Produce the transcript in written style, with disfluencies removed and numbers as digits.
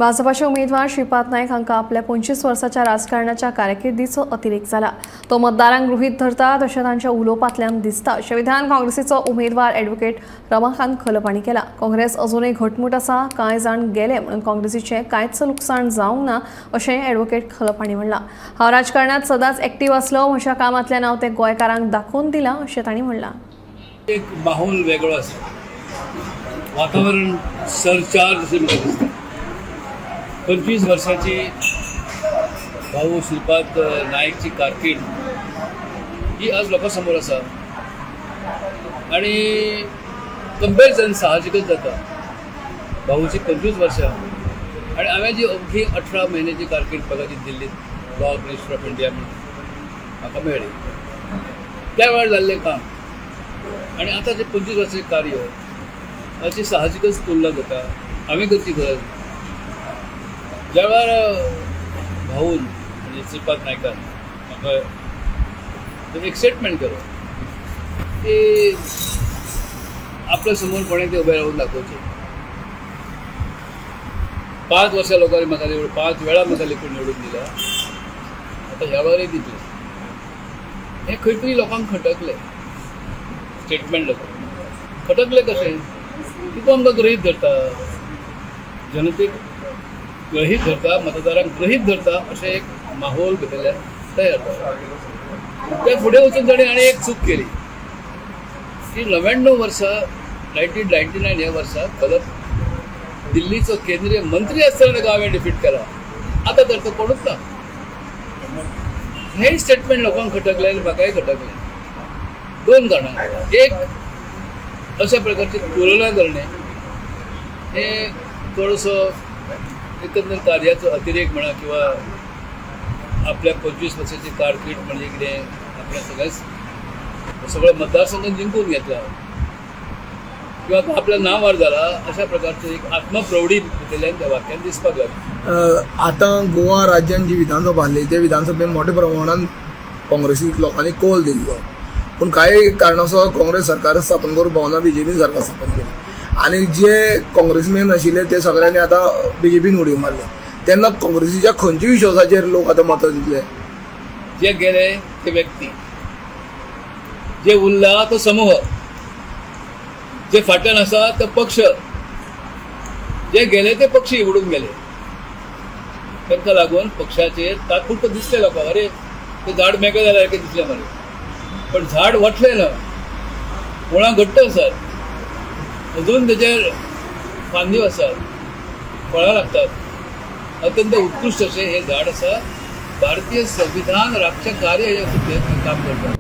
भाजपाचे उमेदवार श्रीपाद नायक हांकां आपल्या 25 वर्साच्या राजकारणाच्या कारकिर्दीचो अतिरेक जाला। तो मतदारांक गृहीत धरता तशें तांच्या उलोवपांतल्यान दिसता अशें विधान काँग्रेसीचो उमेदवार ॲडव्होकेट रमाकांत खलप हांणी केला। काँग्रेस अजूनय घटमूट आसा, कांय जाण गेले म्हणून काँग्रेसीचें कांयच लुकसाण जावंक ना अशें ॲडव्होकेट खलप हांणी म्हणलां। हांव राजकारणात सदांच एक्टीव आसलो, म्हज्या कामांतल्यान हांव तें गोंयकारांक दाखोवन दिलां अशें तांणी म्हणलां। एक माहोल वेगळो आसा, वातावरण सरचार्ज अशें म्हाका दिसता। 25 वर्साची भाऊ श्रीपाद नायकची कारकीर्द ही आज लोकां समोर आसा आनी कंपॅरिजन साहजिकच जाता। भाऊची 25 वर्सां आनी हांवें जी अवघी 18 म्हयन्याची कारकीर्द बघा जी दिल्लीत लॉ मिनिस्टर ऑफ इंडिया म्हणून म्हाका मेळ्ळी, त्या वेळार जाल्लें काम आनी आतां जें 25 वर्साचें कार्य ताची साहजिकच तुलना जाता। हांवें करची गरज ज्या वेळार भाऊन म्हणजे श्रीपाद नायकान म्हाका एक स्टेटमेंट केलो की आपल्या समोर कोणें तें उबें रावून दाखोवचें। 5 वर्सां लोकांनी म्हाका 5 वेळा म्हाका लेखून निवडून दिला, आतां ह्या वेळारय दितले। हें खंय तरी लोकांक खटकलें, स्टेटमेंट लोकांक खटकलें कशें की तो आमकां गृहीत धरता, जनतेक गृहीत धरता, मतदारांक गृहीत धरता अशें एक माहोल भितरल्यान तयार जाता। त्या फुडें वचून ताणें आनी एक चूक केली की 99 वर्सा 1999 ह्या वर्सा खलप दिल्लीचो केंद्रीय मंत्री आसतना ताका हांवें डिफीट केला, आतां तर तो कोणूच ना। हें स्टेटमेंट लोकांक खटकलें आनी म्हाकाय खटकलें। 2 कारणां, एक अशा प्रकारची तुलना करणे हें थोडोसो एकंदर कार्याचो अतिरेक म्हणा किंवा आपल्या 25 वर्साची कारकीर्द म्हणजे कितें आपल्या सगळ्याच सगळो मतदारसंघ जिंकून घेतला किंवा आपल्या नांवार जाला अशा प्रकारची एक आत्मप्रौढी भितरल्यान त्या वाक्यान दिसपाक लागली। आतां गोवा राज्यान जी विधानसभा आसली ते विधानसभेन मोठ्या प्रमाणान काँग्रेसीक लोकांनी कौल दिल्लो, पूण कांय कारणास्तव काँग्रेस सरकार स्थापन करूंक पावना, बीजेपीन सरकार स्थापन केलें आनी जे काँग्रेसमॅन आशिल्ले ते सगळ्यांनी आतां बीजेपीन उडयो मारले। तेन्ना काँग्रेसीच्या खंयच्या विश्वासाचेर लोक आतां मतां दितले? जे गेले ते व्यक्ती, जे उरला तो समूह, जे फाटल्यान आसा तो पक्ष, जे गेले ते पक्षी उडून गेले। तांकां लागून पक्षाचेर तात्पुरतो दिसलें लोकांक, अरे ते झाड मेकळें जाल्यार सारकें दिसलें मरे, पण झाड वतलें ना, मुळां घट्ट आसात, अजून तेचेर फांद्यो आसात, फळां लागतात। अत्यंत उत्कृश्ट अशें हें झाड आसा। भारतीय संविधान राखचें कार्य हें काम करता।